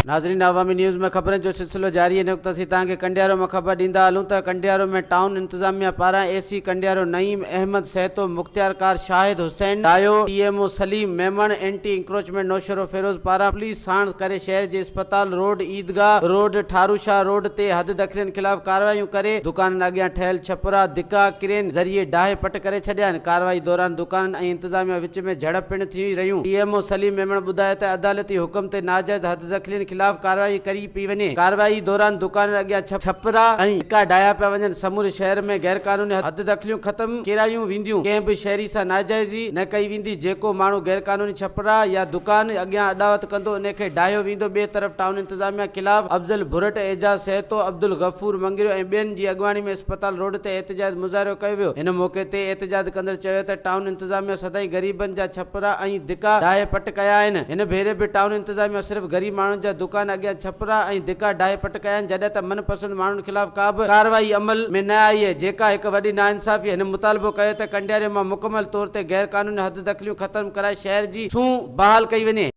ناظرين عوامي نيوز ۾ خبرن جو سلسلو جاري هن وقت اسين توهان کي ڪنڊيارو مان خبر ڏيندا هلون ته ڪنڊيارو ۾ ٽائون انتظاميا پاران اي سي ڪنڊيارو نعيم احمد سهتو، مختيارڪار Shahid Hussain Dayo, T M O Saleem Memon, anti encroachment Naushahro Feroze پاران پوليس ساڻ ڪري شهر جي اسپتال روڊ، عيدگاهه روڊ، ٺاروشاهه روڊ تي حد دخلين خلاف ڪارروايون ڪري دڪانن اڳيان ٺهيل ڇپرا ڌڪا ڪرين ذريعي ڊاهي پٽ ڪري ڇڏيا آهن، ڪارروائي دوران دڪانن ۽ انتظاميا وچ ۾ جهڙپ پڻ ٿي رهيون، T M O Salim Memon ٻڌايو ته عدالتي حڪم تي ناجائز حد دخلين خلاف ڪارروائي ڪري پئي وڃي، ڪارروائي دوران دڪانن اڳيان ڇپرا ۽ ڌڪا ڊاهيا پيا وڃن، سموري شهر ۾ غيرقانوني حد دخليون ختم ڪيرايون وينديون، ڪنهن به شهري سان ناجائزي نه ڪئي ويندي، جيڪو ماڻهو غيرقانوني ڇپرا يا دڪان اڳيان اڏاوت ڪندو انهي کي ڊاهيو ويندو، ٻئي طرف ٽائون انتظاميا خلاف افضل ڀرٽ، اعجاز سهتو، عبدالغفور مڱريو ۽ ٻين جي اڳواڻي ۾ اسپتال روڊ تي احتجاج مظاهرو ڪيو ويو، هن موقعي تي احتجاج ڪندڙ چيو ته ٽائون انتظاميا سدائين غريبن جا ڇپرا ۽ ڌڪا ڊاهي پٽ ڪيا آهن، هن ڀيري به ٽائون انتظاميا صرف غريب ماڻهن جا دڪان اڳيان ڇپرا ۽ ڌڪا ڊاهي پٽ ڪيا آهن، جڏهن ته من پسند ماڻهن خلاف ڪا به ڪارروائي عمل ۾ نه آئي آهي، جيڪا هڪ وڏي ناانصافي آهي، هن مطالبو ڪيو ته ڪنڊياري مان مڪمل طور تي غيرقانوني حد دخليون ختم ڪرائي شهر جي سونهن بحال ڪئي وڃي.